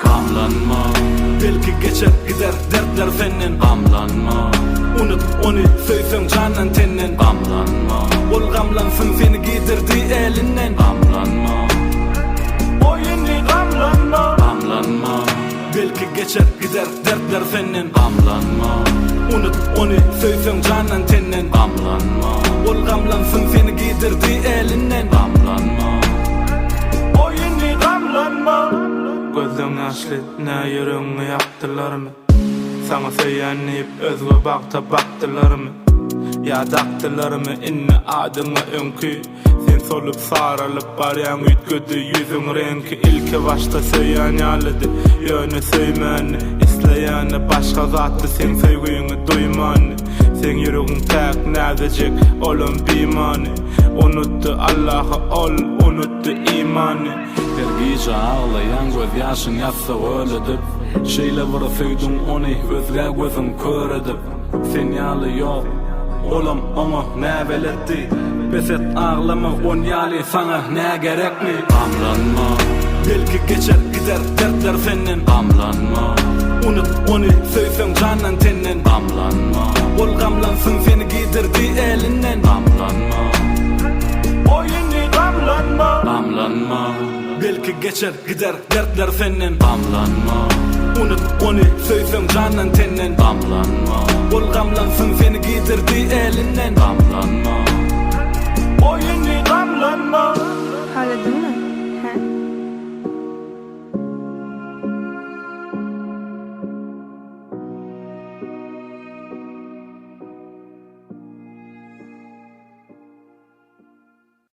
Gamlanma. Belki geçer gider dertler senden. Gamlanma. Unut ony söýseň jandan tenden. Gamlanma. Ol gamlansyn seni giydirdi elinden. Gamlanma. Goý indi gamlanma. Gamlanma. Belki geçer gider dertler senden. Gamlanma. Unut ony söýseň jandan tenden. Gamlanma. Ol gamlansyn seni giydirdi elinden. Gamlanma. Goý indi gamlanma. Gözleň ýaşly, nä ýüregiňi ýakdylarmy? Saňa söýýän diýip özge bagta bakdylarmy? Ýa dakdylarmy indi adyňa öňki? Sen solup saralyp barýaň üýtgedi ýüzüň reňki Ilki başda söýýän ýalydy ýöne söýmändi Isleýäni başga zatdy seň söýgüňi duýmandy Seň ýüregiň päk näzijek olam bimany Unutdy Allahy ol unutdy imany. Her gije aglaýaň göz ýaşyň ýazsa göl edip Şeýle bir söýdüň ony özgä gözüň kör edip Sen ýaly ýok olam oňa näbeletdi Bes et aglama on ýaly saňa nä gerekmi Gamlanma Belki geçer gider dertler senden Gamlanma Unut ony söýseň jandan tenden Gamlanma Ol gamlansyn seni giydirdi elinden Gamlanma Goý indi gamlanma Gamlanma Belki geçer gider dertler senden Gamlanma Unut ony söýseň jandan tenden Gamlanma Ol gamlansyn seni giydirdi elinden Gamlanma.